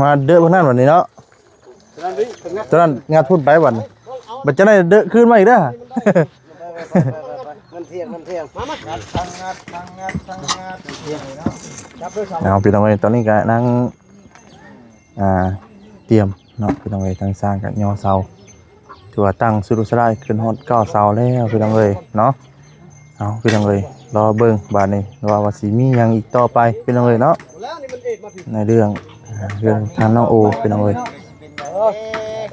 ມາເດີະພວກນັ້ນບັດນີ້ເນາະ ຕົວນັ້ນງັດພຸ້ນໄປບັດນີ້ ບັດຈັ່ງໃດເດີະຄືນມາອີກເດີ. ມັນທ່ຽງ ມັນທ່ຽງ ມາ ມາ ທັງງັດ ທັງງັດ ທັງງັດ ທັງງັດ ຈັບເດີ ເອົາ ພີ່ນ້ອງເອີຍ ຕອນນີ້ກະນັ່ງ ອ່າ ຕຽມເນາະ ພີ່ນ້ອງເອີຍ ທາງຊ່າງກະຍໍເສົາ ຖືວ່າຕັ້ງສຸລຸສະຫຼາຍຂຶ້ນຮອດເກົ້າເສົາແລ້ວ ພີ່ນ້ອງເອີຍເນາະ. ເອົາ ພີ່ນ້ອງເອີຍ ລໍເບິ່ງບາດນີ້ວ່າ ວ່າຊິມີຫຍັງອີກຕໍ່ໄປ ພີ່ນ້ອງເອີຍເນາະ ໃນເລື່ອງ ອ່າ ເລື່ອງທາງນ້ອງໂອ ພີ່ນ້ອງເອີຍ. ເອີ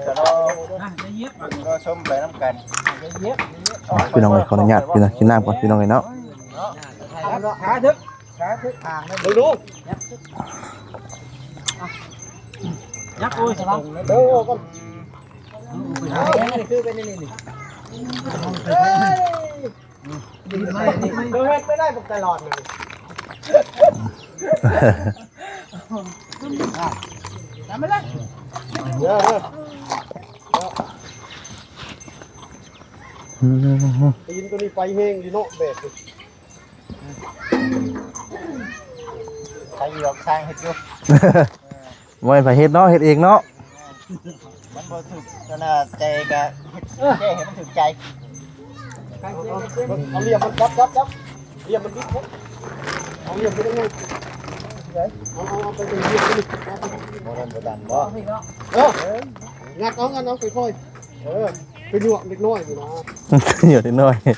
ກໍລໍ ລໍຊົມໄປນຳກັນ ພີ່ນ້ອງເອີຍ ຂໍອະນຸຍາດ ພີ່ນ້ອງ ກິນນ້ຳກ່ອນ ພີ່ນ້ອງເອີຍເນາະ. ຫາເຖາະ ຫາເຖາະ ຫາເຖາະ ທາງນັ້ນ ເບິ່ງດູ ຍັບ ໂອ້ຍ ເດີ ກ່ອນ ຄືເປັນນີ້ນີ້ ເອີຍ ເຮັດໄປໄດ້ບັກຕະຫຼອດນີ້ ນຳມາເລີຍ ເອີ ເອີ ອືມ ຕີນຕົວນີ້ໄປແຮງດີເນາະ ແບບນີ້ ໄປຢູ່ດອກ ຊ່າງເຮັດຢູ່ ບໍ່ແມ່ນໃຜເຮັດເນາະ ເຮັດເອງເນາະ ມັນບໍ່ຖືກອັນນ່າໃຈກະເຮັດແກ້ໃຫ້ມັນຖືກໃຈ ເອົາ ເອົາ ເອົາຫຼ່ຽມມັນ ຈັບ ຈັບ ຈັບ ຫຼ່ຽມມັນບິດ ເອົາຫຼ່ຽມໄປທາງນັ້ນ ເອົາ ເອົາ ເອົາໄປເປັນຫຼ່ຽມນີ້ ບໍ່ດັນ ບໍ່ດັນບໍ່ ເອີ ງັດເອົາ ງັດເອົາ ຄ່ອຍໆ ເອີ ໄປຫຍວກເດັກນ້ອຍນີ້ນະ ຫຍວກເດັກນ້ອຍ ເອີ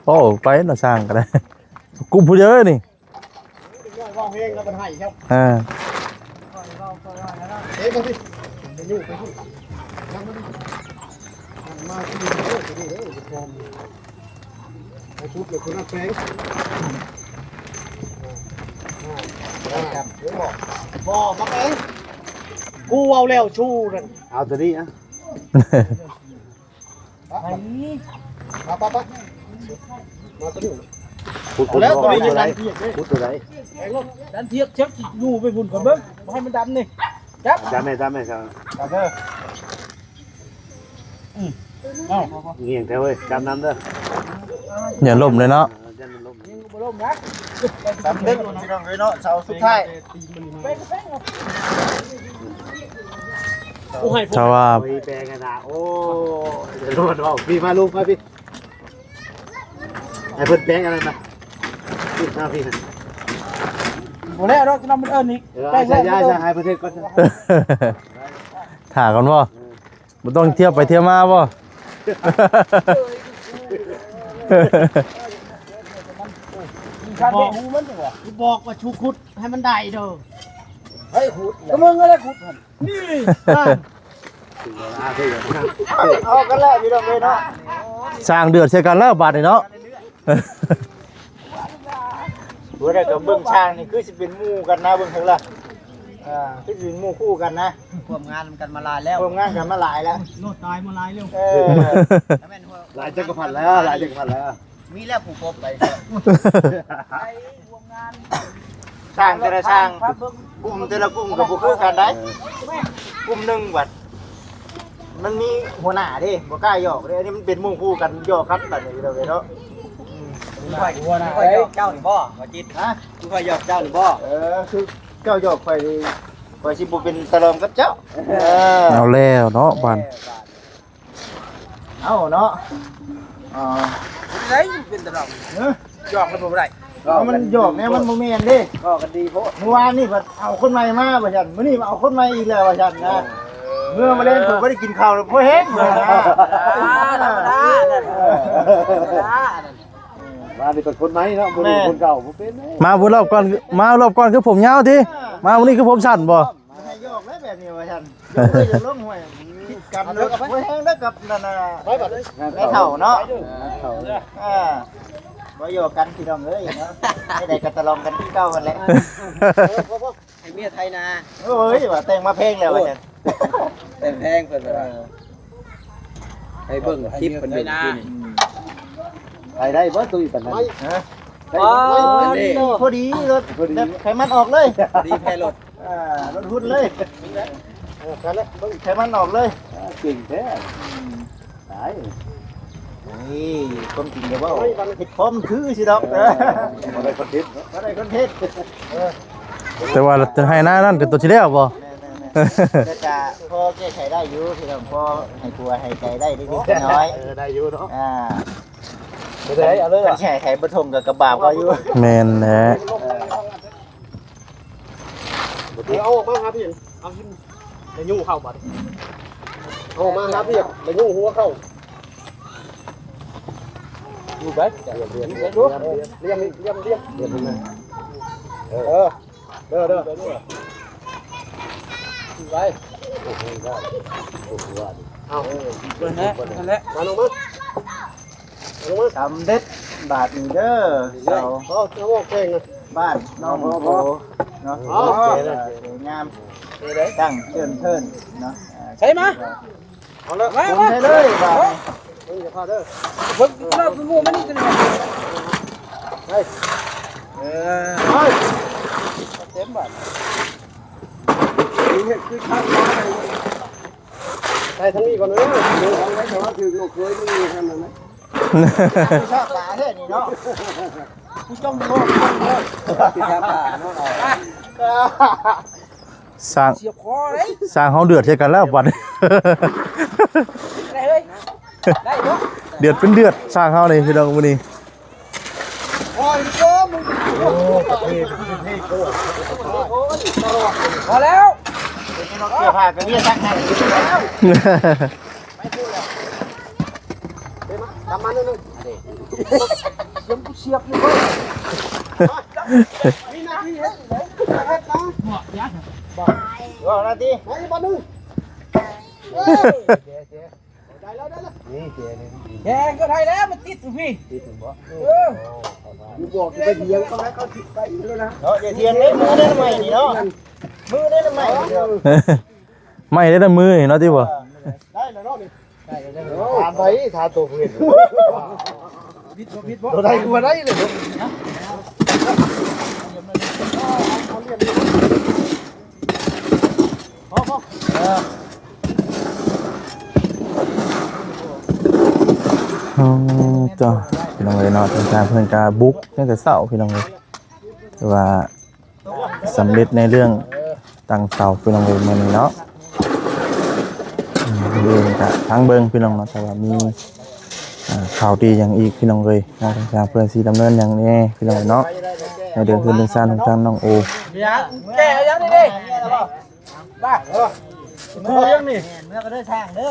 ໂອ້ ໄປເນາະ ຊ່າງກໍໄດ້ ກຸມຜູ້ດຽວເລີຍນີ້. ເວົ້າແຮງແລ້ວມັນໄຫ້ແລ້ວ ອ່າ ເອີ ໄປຢູ່ໄປພຸ້ນ ມາທີ່ນີ້ເດີ ໄປພຸ້ນເດີ ໄປພຸ້ນເດີ ຄົນນັ້ນແປງ ອ່າ ອ່າ ບໍ່ ມາແປງ ກູເວົ້າແລ້ວຊູນັ້ນ ເອົາຕົວນີ້ອະ. ໄປ ໄປ ໄປ ໄປ ມາຕົວນີ້ ຂຸດ ແລ້ວຕົວນີ້ຍັງດັນທຽກເດ້ ຂຸດຕົວໃດ ດັນທຽກ ເຊັກຊິຢູ່ໄປພຸ້ນກ່ອນເບິ່ງ ບໍ່ໃຫ້ມັນດັນນີ້ ຈັບ ຈັບແມ່ ຈັບແມ່ ຈັບ ຈັບເດີ ອືມ ເອົາ ງຽງແທ້ເວີຍ ຈັບນຳເດີ ຢ່າລົ້ມເລີຍເນາະ ເອີ ຢ້ານມັນລົ້ມ ຍິງບໍ່ລົງນະ ສຳເລັດພີ່ນ້ອງເອີຍເນາະ ເສົາສຸດທ້າຍ ເຈົ້າວ່າ ໂອ້ຍ ແປງກັນນະ ໂອ້ຍ ດຽວໂດນເວົ້າ ພີ່ມາລູກມາພີ່ ໃຫ້ເພິ່ນແປງອັນນັ້ນນະ ພີ່ມາພີ່ ບໍ່ແລ້ວດອກ ຈະນຳມັນເອີ້ນອີກ ເອີ ໃຊ້ຢາ ໃຊ້ໃຫ້ເພິ່ນເຮັດກ່ອນ ຖ້າກ່ອນບໍ່? ເອີ ບໍ່ຕ້ອງທຽບໄປທຽບມາບໍ່? ຄັນເບະຫູມັນ ບອກວ່າຊູຂຸດໃຫ້ມັນໄດ້ເດີ ໃຫ້ຂຸດ ກໍມຶງຫັ້ນແຫຼະຂຸດຫັ້ນ ນີ້ ເອົາກັນແລ້ວພີ່ນ້ອງເອີຍເນາະ ສ້າງເດືອດໃສ່ກັນແລ້ວບາດນີ້ເນາະ. ບໍ່ໄດ້ກໍເບິ່ງຊ່າງນີ້ຄືຊິເປັນໝູ່ກັນນະ ເບິ່ງເຖິງລະ ອ່າ ຄືຊິເປັນໝູ່ຄູ່ກັນນະ ຮ່ວມງານນຳກັນມາຫຼາຍແລ້ວ ຮ່ວມງານກັນມາຫຼາຍແລ້ວ ໂລດຕາຍມາຫຼາຍແລ້ວ ເອີ ຫຼາຍຈັກກະພັນແລ້ວ ຫຼາຍຈັກກະພັນແລ້ວ ມີແລ້ວຜູ້ປົບໄປ ໄປຮ່ວມງານ ຊ່າງແຕ່ລະຊ່າງ ກຸ່ມແຕ່ລະກຸ່ມກໍບໍ່ຄືກັນໄດ໋ ເອີ ກຸ່ມໜຶ່ງບັດ ມັນມີຫົວໜ້າເດ້ ບໍ່ກ້າຫຍອກເດ້ ອັນນີ້ມັນເປັນໝູ່ຄູ່ກັນ ຫຍອກກັນບັດນີ້ເນາະ ອືມ ຫົວໜ້າ ຂ້ອຍຫຍອກເຈົ້ານີ້ບໍ່ ບໍ່ຈິດ ຮະ ຂ້ອຍຫຍອກເຈົ້ານີ້ບໍ່ ເອີ ຄືເຈົ້າຫຍອກຂ້ອຍນີ້ ຂ້ອຍຊິບໍ່ເປັນຕາລອງກັບເຈົ້າ ເອີ ເອົາແລ້ວເນາະບາດ ເອົາເນາະ ອ່າ ໄດ້ເປັນຕາລອງ ເອີ ຫຍອກແລ້ວບໍ່ໄດ້ ເອົາ ມັນຫຍອກແນວມັນບໍ່ແມ່ນເດ້ ເວົ້າກັນດີໂພດ ມື້ວານນີ້ພັດເອົາຄົນໃໝ່ມາວ່າຊັ້ນ ມື້ນີ້ມາເອົາຄົນໃໝ່ອີກແລ້ວວ່າຊັ້ນນະ ເອີ ເມື່ອມາແລງເພິ່ນບໍ່ໄດ້ກິນເຂົ້າ ບໍ່ແຮງເພິ່ນນະ ທຳມະດາ ທຳມະດາ ມານີ້ເປັນຄົນໃໝ່ເນາະ ບໍ່ໄດ້ ແມ່ນ ຄົນເກົ່າບໍ່ເປັນເດ້ ມາມື້ລອບກ່ອນ ມາຮອບກ່ອນຄືຜົມຍາວຕິ ອ່າ ມາມື້ນີ້ຄືຜົມສັ້ນບໍ່ ໃຫ້ຫຍອກແລ້ວແບບນີ້ວ່າຊັ້ນ ຢາກໄດ້ຢາກລົງຫ້ວຍ ຜິດກັນໂລດ ບໍ່ແຮງເດ້ກັບນັ້ນນະ ໄປບັດ ແມ່ເຖົ້າເນາະ ເອີ ບໍ່ຫຍອກກັນພີ່ນ້ອງເອີຍເນາະ ໃດໆກໍຕະຫຼອງກັນຄືເກົ່າຫັ້ນແຫຼະ ໃຫ້ເມຍໄຖນາ ໂອ້ຍ ວ່າແຕ່ງມາແພງແລ້ວວ່າຊັ້ນ ແຕ່ງແພງເພິ່ນວ່າ ເອີ ໃຫ້ເບິ່ງຄລິບເພິ່ນເດ້ ໃຜໄດ້ບໍ່ຕຸ້ຍປານນັ້ນ ຮະ ອໍ ພໍດີລົດ ພໍດີ ແບບໄຂມັນອອກເລີຍ ພໍດີແພ້ລົດ ອ່າ ລົດຮຸ່ນເລີຍ ເອີ ໄຂມັນອອກເລີຍ ອ່າ ເກັ່ງແທ້ ຕາຍ ນີ້ ຄວາມຈິງເດີເວົ້າ ເຮັດພ້ອມຄືຊິດອກ ເອີ ບໍ່ໄດ້ຄອນເທັນເນາະ ບໍ່ໄດ້ຄອນເທັນ ເອີ ແຕ່ວ່າຈະໃຫ້ໜ້ານັ້ນກໍຕົວຊິແລ້ວບໍ່? ແມ່ນໆໆ ກໍຈະພໍແກ້ໄຂໄດ້ຢູ່ ພີ່ນ້ອງ ພໍໃຫ້ຕົວໃຫ້ໃຈໄດ້ເລັກໆນ້ອຍໆ ເອີ ໄດ້ຢູ່ເນາະ ອ່າ ບໍ່ໄດ້ ເອົາເລີຍ ຄັນຊິໃຫ້ໄຖບໍ່ຖົມກໍກະບາບເຂົາຢູ່ ແມ່ນແຫຼະ ເອີ ເອົາອອກມາຫາພີ່ ເອົາ ແລ້ວຍູ້ເຂົ້າບາດນີ້ ເອົາອອກມາຫາພີ່ ແລ້ວຍູ້ຫົວເຂົ້າ ຢູ່ໄປ ລຽມ ລຽມ ລຽມ ເອີ ເດີ ເດີ ໄປ ໂອ້ໂຫ ເອົາ ເບິ່ງແຫຼະ ນັ້ນແຫຼະ ມາລົງມາ ລົງມາ ສຳເລັດບາດນີ້ເດີ ເສົາ ເອົາ ເອົາອອກແຂງນະ ບ້ານໜອງໂພເນາະ ເອີ ສວຍງາມ ຕັ້ງເຈີນເທີນເນາະ ໃສ່ມາ ເອົາເລີຍ ມາ ໃສ່ເລີຍບາດນີ້ ເບິ່ງຢ່າພາດເດີ ເບິ່ງເອົາໝູ່ມານີ້ ໄປ ເອີ ໄປ ເຕັມບາດ ເຮັດຄືຄັກ ໃສ່ທາງນີ້ກ່ອນເດີ ເອົາໄວ້ ແຕ່ວ່າຖືກລູກເຂີຍນີ້ຫັ້ນນະ ຊາບຕາແທ້ນີ້ເນາະ ຜູ້ຈ້ອງໂລກ ຈ້ອງໂລກ ຊາບຕາເນາະ ສ້າງ ສຽບຄໍເດ້ ສ້າງເຮົາເດືອດໃສ່ກັນແລ້ວບັດ ໄດ້ເຮີ້ຍ ໄດ້ບໍ່? ເດືອດເປັນເດືອດ ສ້າງເຮົານີ້ພີ່ນ້ອງມື້ນີ້ ໂອ້ຍ ໂອ້ ພໍແລ້ວ ເສື້ອຜ້າກໍມີຊັກໃຫ້ ໄປພຸ້ນແລ້ວ ໄປມາ ຕາມມາໜຶ່ງ ສຽບ ສຽບຢູ່ເບິ່ງ ມີໜ້າທີ່ເຮັດ ເຮັດນະ ບອກ ເວົ້າໜ້າທີ່ ໄປບາດໜຶ່ງ ໄດ້ແລ້ວ ໄດ້ແລ້ວ ນີ້ເຈນີ້ ແກກໍໄດ້ແລ້ວ ມັນຕິດຢູ່ພີ້ ຕິດບໍ່ ເອີ ຢູ່ບອກໄປຖຽງເຂົາ ໃຫ້ເຂົາຕິດໄປຢູ່ແລ້ວນະ ເນາະ ຢ່າຖຽງເດ້ ມືເດ້ໃໝ່ນີ້ເນາະ ມືເດ້ໃໝ່ນີ້ເນາະ ໃໝ່ເດ້ນະ ມືນີ້ເນາະ ຕິບໍ່ ໄດ້ແລ້ວເນາະນີ້ ໄດ້ແລ້ວເນາະ ຖາມໄປ ຖາມໂຕຜູ້ເຮັດ ຜິດບໍ່ ຜິດບໍ່ ບໍ່ໄດ້ ບໍ່ໄດ້ເລີຍ ອໍ ເຈົ້າ ພີ່ນ້ອງເອີຍເນາະ ທາງເພິ່ນກະບຸກຕັ້ງແຕ່ເຊົ້າ ພີ່ນ້ອງເອີຍ ແຕ່ວ່າສຳເລັດໃນເລື່ອງຕັ້ງເສົາ ພີ່ນ້ອງເອີຍ ມື້ນີ້ເນາະ ອືມ ມື້ອື່ນກະຟັງເບິ່ງ ພີ່ນ້ອງເນາະ ຖ້າວ່າມີ ອ່າ ຂ່າວດີຫຍັງອີກ ພີ່ນ້ອງເອີຍເນາະ ທາງເພິ່ນຊິດຳເນີນຫຍັງແດ່ ພີ່ນ້ອງເນາະ ໃນເລື່ອງເຮືອນເລື່ອງຊານຂອງທາງນ້ອງໂອ ແກະເອົາຫຍັງນີ້ເດ້ ບ້າ ເອີ ເມືອຫຍັງນີ້ ເມືອກໍເດີຊ່າງເດີ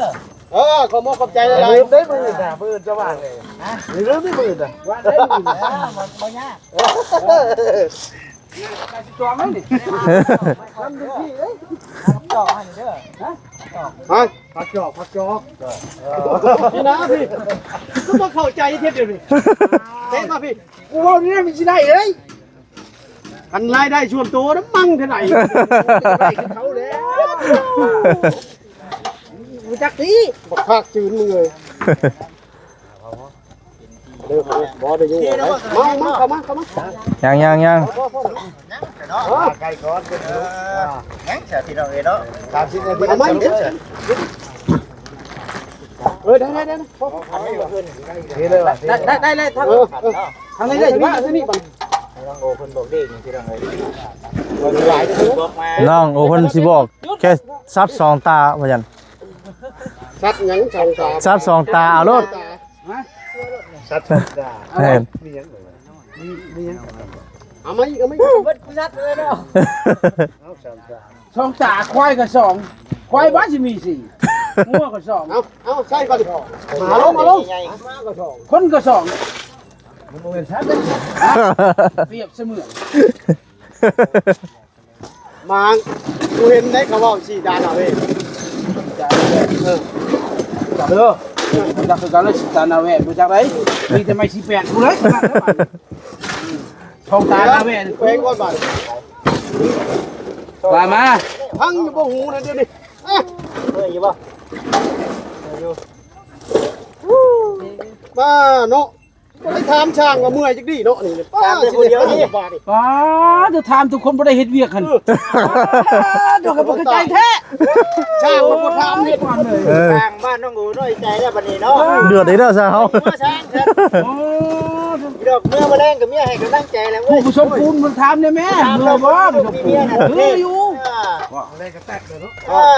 ເອີ ຂອບມຸກຂອບໃຈຫຼາຍໆ ລືມໄດ້ມື້ອື່ນນະ ມື້ອື່ນຈະວ່າງເລີຍ ຮະ ລືມໄດ້ມື້ອື່ນນະ ວ່າງໄດ້ມື້ອື່ນນະ ເອີ ບໍ່ ບໍ່ຍາກ ກະຊິຈອງໄດ້ນີ້ ນຳດູພີ່ເອີຍ ຈອງໃຫ້ເດີ ຮະ ຮະ ຜັກຈອກ ຜັກຈອກ ເອີ ນີ້ນະພີ່ ຄືບໍ່ເຂົ້າໃຈເຮັດດຽວນີ້ ເຕະມາພີ່ ກູເວົ້ານີ້ມັນຊິໄດ້ເອີຍ ຄັນລາຍໄດ້ສ່ວນໂຕນະມັ່ງເທົ່າໃດ ໄດ້ຄືເຂົາແລ້ວ ຮູ້ຈັກຕິ ບັກພາກຈືນມຶງເອີຍ ເດີ ບໍ່ໄດ້ຢູ່ ມາ ມາ ເຂົ້າມາ ເຂົ້າມາ ຍັງ ຍັງ ຍັງ ພໍ ພໍ ພໍ ເນາະ ໄກກ່ອນ ຍັງ ເສຍພີ່ນ້ອງເອີຍເນາະ ສາມສິບນາທີ ເອົາມາອີກ ເອີ ໄດ້ ໄດ້ ໄດ້ ພໍ ພໍ ໄດ້ ໄດ້ ໄດ້ ເອີ ເອີ ທາງນີ້ ມາທາງນີ້ບັດ ນ້ອງໂອເພິ່ນບອກເດ້ນີ້ ພີ່ນ້ອງເອີຍ ຫຼາຍ ນ້ອງໂອເພິ່ນຊິບອກ ແຄ່ສັດສອງຕາວ່າຊັ້ນ ສັດຫຍັງສອງຕາ ສັດສອງຕາ ເອົາໂລດ ຮະ ສັດສອງຕາ ແມ່ນ ມີຫຍັງ ມີ ມີຫຍັງ ເອົາມາອີກ ເອົາມາອີກ ເບິດສັດເລີຍເນາະ ເອົາສອງຕາ ສອງຕາ ຄວາຍກໍສອງ ຄວາຍບ້ານຊິມີສີ່ ງົວກໍສອງ ເອົາ ເອົາ ໃສ່ກ່ອນ ມາລົງ ມາລົງ ຄົນກໍສອງ ມັນບໍ່ແມ່ນສັດເດ້ ຮະ ປຽບສະເໝືອນ ມາ ກູເຫັນໄດ້ເຂົາເວົ້າສີດານາເວ ເອີ ເດີ ຈັກຄືກັນເລີຍ ສີດານາເວ ບໍ່ຈັກໄດ໋ ມີແຕ່ໄມ້ສີ່ແປດພຸ້ນເລີຍ ສອງຕານາເວ ເພງກ່ອນບາດ ວ່າມາ ພັງຢູ່ບໍ່ຫູນະດຽວນີ້ ເອີ ເມື່ອຍຢູ່ບໍ່ ເມື່ອຍຢູ່ ປ້າເນາະ ບໍ່ໄດ້ຖາມຊ່າງວ່າເມື່ອຍຈັກດີເນາະ ນີ້ ປ້າ ຖາມແຕ່ຜູ້ດຽວນີ້ ຊິໄດ້ຖາມບາດນີ້ ປ້າ ຈະຖາມທຸກຄົນບໍ່ໄດ້ເຮັດວຽກຫັ້ນ ເອີ ປ້າ ເຈົ້າກໍບໍ່ເຂົ້າໃຈແທ້ ຊ່າງມັນບໍ່ຖາມເຮັດ ເອີ ຊ່າງບ້ານນ້ອງໂອນ້ອຍໃຈແລ້ວບັດນີ້ເນາະ ເດືອດອີກແລ້ວຊ່າງເຮົາ ມາຊ່າງແທ້ ໂອ້ ດອກເມື່ອມາແລງກໍເມຍໃຫ້ກຳລັງໃຈແລ້ວເວີຍ ຜູ້ສົມບູນເພິ່ນຖາມແດ່ແມ່ ເມື່ອຍບໍ່ ຜູ້ສົມບູນ ເມື່ອຍຢູ່ ອ່າ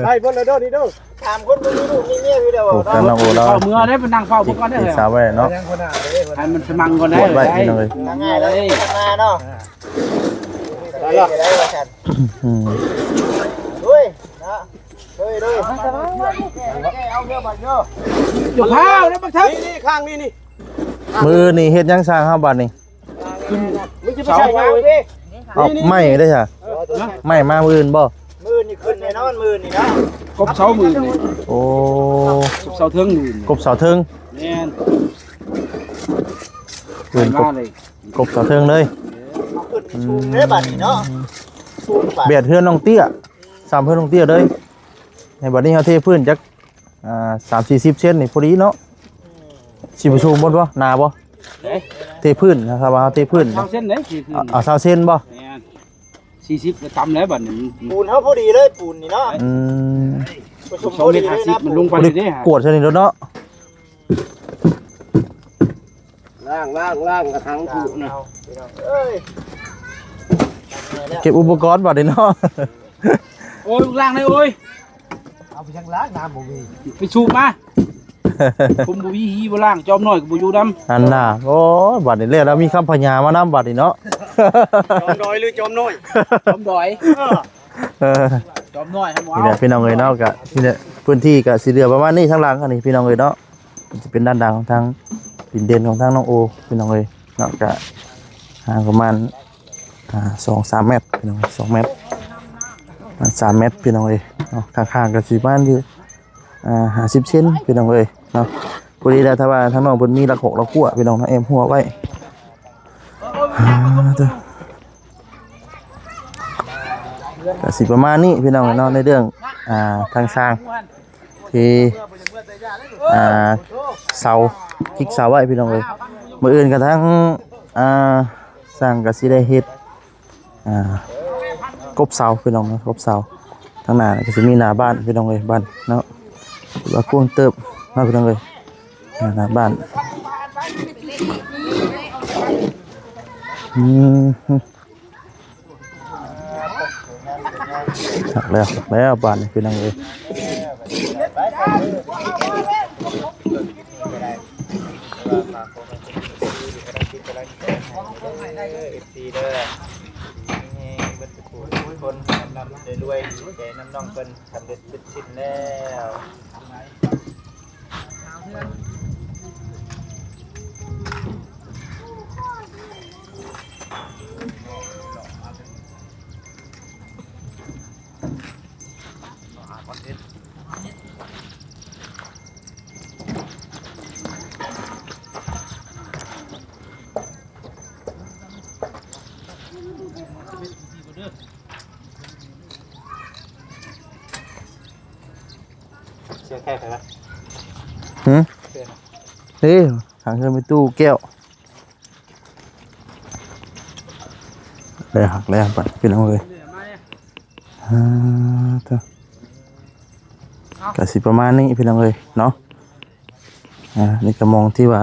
ໄດ້ເບິດແລ້ວເດີນີ້ເດີ ຖາມຄົນບໍ່ມີລູກມີເມຍຢູ່ແລ້ວ ໂອ້ ເນາະ ກັນເນາະ ໂອ້ ລາວ ເຝົ້າເມື່ອເດ້ ໄປນັ່ງເຝົ້າເບິ່ງກ່ອນເດີ ຕິດສາວໄວ້ເນາະ ໃຫ້ມັນສະມັງກ່ອນໄດ້ ກວດໄວ້ພີ່ນ້ອງເອີຍ ງ່າຍເລີຍ ມາເນາະ ໄດ້ແລ້ວ ໄດ້ແລ້ວຊັ້ນ ອືມ ໂອ້ຍ ເນາະ ໂດຍ ໂດຍ ເອົາເຮືອບັດເດີ ຢ່າພາວເດີບັກເທີ ນີ້ໆ ຂ້າງນີ້ນີ້ ມື້ນີ້ເຮັດຫຍັງຊ່າງເຮົາບັດນີ້ ຂຶ້ນ ມຶງຊິໄປໃສ່ຫຍັງເດ້ ເອົາໄມ້ເດ້ຊະ ເອີ ໄມ້ມາມື້ອື່ນບໍ່ ມື້ນີ້ຂຶ້ນແນ່ນອນມື້ນີ້ເນາະ ກົບເສົາມື້ນີ້ ໂອ້ ກົບເສົາເທິງມື້ນີ້ ກົບເສົາເທິງ ແມ່ນ ຄືນກົບ ກົບເສົາເທິງເລີຍ ເອີ ຂຶ້ນສູງເດ້ບັດນີ້ເນາະ ສູງປານ ແບບເຮືອນນ້ອງເຕ້ຍ ສ່ຳເຮືອນນ້ອງເຕ້ຍເລີຍ ໃນບັດນີ້ເຮົາເທພື້ນຈັກ ອ່າ ສາມສີ່ສິບເຊັນນີ້ພໍດີເນາະ ຊິບໍ່ສູງໝົດບໍ່ ໜາບໍ່ ເດ້ ເທພື້ນ ຖ້າວ່າເຮົາເທພື້ນ ຊາວເຊັນເດ້ ເທພື້ນ ເອົາຊາວເຊັນບໍ່ ແມ່ນ ສີ່ສິບກໍຕ່ຳແລ້ວບັດນີ້ ປູນເຮົາພໍດີເລີຍ ປູນນີ້ເນາະ ອືມ ປະສົມ ສອງເມັດຫ້າສິບ ມັນລົງໄປເດ້ ກວດຊະນີ້ໂລດເນາະ ລ້າງ ລ້າງ ລ້າງກະຖາງຜູ້ນະ ເອົາ ເອົາ ເອົາ ເກັບອຸບປະກອນບັດນີ້ເນາະ ໂອ້ຍ ລູກລ້າງໄດ້ໂອ້ຍ ເອົາໄປຍັງລ້າງ ນ້ຳບໍ່ມີ ໄປສູບມາ ຜົມບໍ່ມີ ຮີບໍ່ລ້າງ ຈອມນ້ອຍກໍບໍ່ຢູ່ນຳ ອັນນ່າ ໂອ້ຍ ບັດນີ້ແລ້ວ ແລ້ວມີຄຳພະຍາມານຳບັດນີ້ເນາະ ຈອມດອຍຫຼືຈອມນ້ອຍ ຈອມດອຍ ເອີ ເອີ ຈອມນ້ອຍ ນີ້ແຫຼະພີ່ນ້ອງເອີຍເນາະ ກະນີ້ແຫຼະ ພື້ນທີ່ກະຊິເຫຼືອປະມານນີ້ ທາງຫຼັງອັນນີ້ພີ່ນ້ອງເອີຍເນາະ ຈະເປັນດ້ານຫຼັງຂອງທາງດິນເດັ່ນຂອງທາງນ້ອງໂອພີ່ນ້ອງເອີຍເນາະ ກະຫ່າງປະມານ ອ່າ ສອງສາມແມັດພີ່ນ້ອງ ສອງແມັດ ປະມານສາມແມັດພີ່ນ້ອງເອີຍເນາະ ຂ້າງໆ ກໍຊິປະມານຢູ່ ອ່າ ຫ້າສິບເຊັນພີ່ນ້ອງເອີຍເນາະ ພໍດີແລ້ວ ຖ້າວ່າທາງນ້ອງເພິ່ນມີລັກຫົກລັກຫົວພີ່ນ້ອງເນາະ ແອ້ມຫົວໄວ້ ອ່າ ເດີ ກໍຊິປະມານນີ້ພີ່ນ້ອງເນາະ ໃນເລື່ອງ ອ່າ ທາງຊ່າງ ທີ່ ອ່າ ເສົາ ຈິກເສົາໄວ້ພີ່ນ້ອງເອີຍ ມື້ອື່ນກະທາງ ອ່າ ຊ່າງກະຊິໄດ້ເຮັດ ອ່າ ກົບເສົາພີ່ນ້ອງເນາະ ກົບເສົາ ທາງໜ້າກະຊິມີໜ້າບ້ານພີ່ນ້ອງເອີຍ ບ້ານເນາະ ວ່າກວ້າງເຕີບເນາະພີ່ນ້ອງເອີຍ ອ່າ ໜ້າບ້ານ ອືມ ຄັກແລ້ວ ຄັກແລ້ວບາດນີ້ພີ່ນ້ອງເອີຍ ເອັຟຊີເດີ ມີແຮງເບິດທຸກຜູ້ທຸກຄົນ ຮ່ຳໆ ລວຍໆ ດີໃຈນຳນ້ອງເພິ່ນ ສຳເລັດເສັດສິ້ນແລ້ວ. ເຊື່ອແຂກໄປວະ? ຫື? ເຊື່ອນະ? ເອີ ທາງເຮືອນໄປຕູ້ແກ້ວ ໄດ້ຮັກແລ້ວບັດ ພີ່ນ້ອງເອີຍ ອ່າ ເດີ ກະຊິປະມານນີ້ ພີ່ນ້ອງເອີຍເນາະ ອ່າ ນີ້ກະມອງທີ່ວ່າ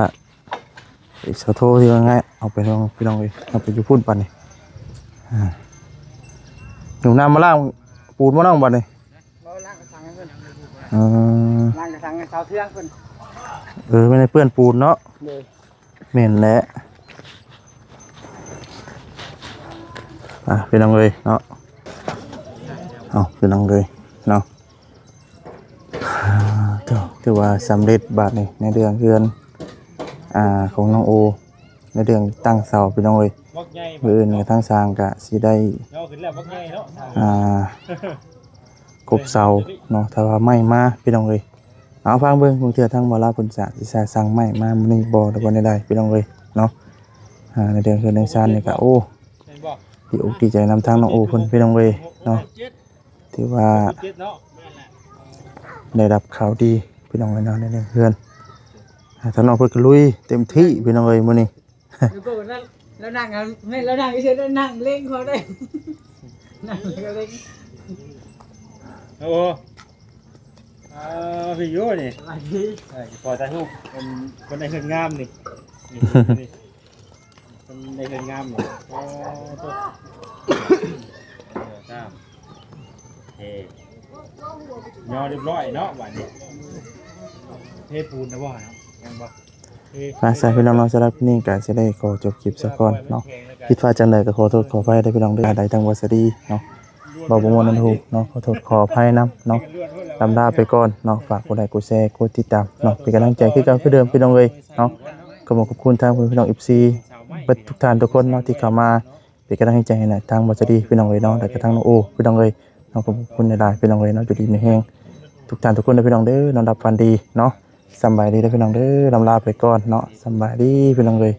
ເສາໂທທີ່ວ່າງ່າຍ ເອົາໄປລອງ ພີ່ນ້ອງເອີຍ ເອົາໄປຢູ່ພຸ້ນບັດນີ້ ອ່າ ຫຸ້ມນ້ຳມາລ້າງປູນບໍ່ນ້ອງບັດນີ້? ບໍ່ ລ້າງກະສັງໃຫ້ເພິ່ນ ເອີ ລ້າງກະສັງໃຫ້ຊາວເທືອງເພິ່ນ ເອີ ແມ່ນໃຫ້ເປື້ອນປູນເນາະ ໂດຍ ແມ່ນແຫຼະ ອ່າ ພີ່ນ້ອງເອີຍເນາະ ເອົາ ພີ່ນ້ອງເອີຍເນາະ ອ່າ ຖື ຖືວ່າສຳເລັດບາດນີ້ ໃນເລື່ອງເຮືອນ ອ່າ ຂອງນ້ອງໂອ ໃນເລື່ອງຕັ້ງເສົາ ພີ່ນ້ອງເອີຍ ມື້ອື່ນທາງຊ່າງກະຊິໄດ້ ອ່າ ກົບເສົາເນາະ ຖ້າວ່າໄມ້ມາ ພີ່ນ້ອງເອີຍ ເອົາ ຟັງເບິ່ງ ບາງເທື່ອທາງໝໍລາວເພິ່ນຈະ ຊິສັ່ງໄມ້ມາມື້ນີ້ບໍ່ ຫຼືວ່າແນວໃດ ພີ່ນ້ອງເອີຍເນາະ ອ່າ ໃນເລື່ອງເຮືອນເລື່ອງຊານນີ້ກະ ໂອ້ ດີອົກດີໃຈນຳທາງນ້ອງໂອເພິ່ນ ພີ່ນ້ອງເອີຍເນາະ ຖືວ່າໄດ້ຮັບຂ່າວດີ ພີ່ນ້ອງເອີຍເນາະ ໃນເລື່ອງເຮືອນ ອ່າ ທາງນ້ອງເພິ່ນກະລຸຍເຕັມທີ່ ພີ່ນ້ອງເອີຍ ມື້ນີ້ ແລ້ວກໍນັ້ນ ແລ້ວນັ່ງ ແມ່ນ ແລ້ວນັ່ງຊື່ ແລ້ວນັ່ງເລັງເຂົາໄດ້ ນັ່ງເລັງ ໂອ້ ອ່າ ພີ່ຢູ່ນີ້ ສະບາຍດີ ເອີ ຂໍຖ່າຍຮູບ ເປັນຄົນໃນເຮືອນງາມນີ້ ນີ້ ນີ້ ໄດ້ເຮືອນງາມເນາະ. ອໍ ໂອ້ ເອີ ງາມ. ເອີ ຍໍຮຽບຮ້ອຍເນາະ ບາດນີ້. ເທປູນແລ້ວບໍ່ເນາະ? ຍັງບໍ່. ອ່າ ຊັ້ນພີ່ນ້ອງເນາະ, ສຳລັບຄລິບນີ້ກໍຊິໄດ້ຂໍຈົບຄລິບຊະກ່ອນເນາະ. ຜິດພາດຈັ່ງໃດກໍຂໍໂທດຂໍອະໄພເດີພີ່ນ້ອງເດີ. ໄດ້ທັງວາສະດີເນາະ ເວົ້າບໍ່ມ່ວນນັ້ນຮູ້ເນາະ, ຂໍໂທດຂໍອະໄພນຳເນາະ. ລຳລາໄປກ່ອນເນາະ, ຝາກກົດໄລກົດແຊ ກົດຕິດຕາມເນາະ, ເປັນກຳລັງໃຈຄືເກົ່າຄືເດີມພີ່ນ້ອງເອີຍເນາະ. ກໍຂອບຂອບຄຸນທາງພີ່ນ້ອງ ເອັຟຊີ ເບິດທຸກທ່ານທຸກຄົນເນາະ ທີ່ເຂົ້າມາເປັນກຳລັງໃຈໃຫ້ນະ ທາງວາສະດີພີ່ນ້ອງເອີຍເນາະ, ແລ້ວກໍທາງນ້ອງໂອພີ່ນ້ອງເອີຍເນາະ. ຂອບຄຸນຫຼາຍໆພີ່ນ້ອງເອີຍເນາະ, ຢູ່ດີມີແຮງທຸກທ່ານທຸກຄົນເດີພີ່ນ້ອງເດີ. ນອນຫຼັບຝັນດີເນາະ, ສຳບາຍດີເດີພີ່ນ້ອງເດີ. ລຳລາໄປກ່ອນເນາະ, ສຳບາຍດີພີ່ນ້ອງເອີຍ.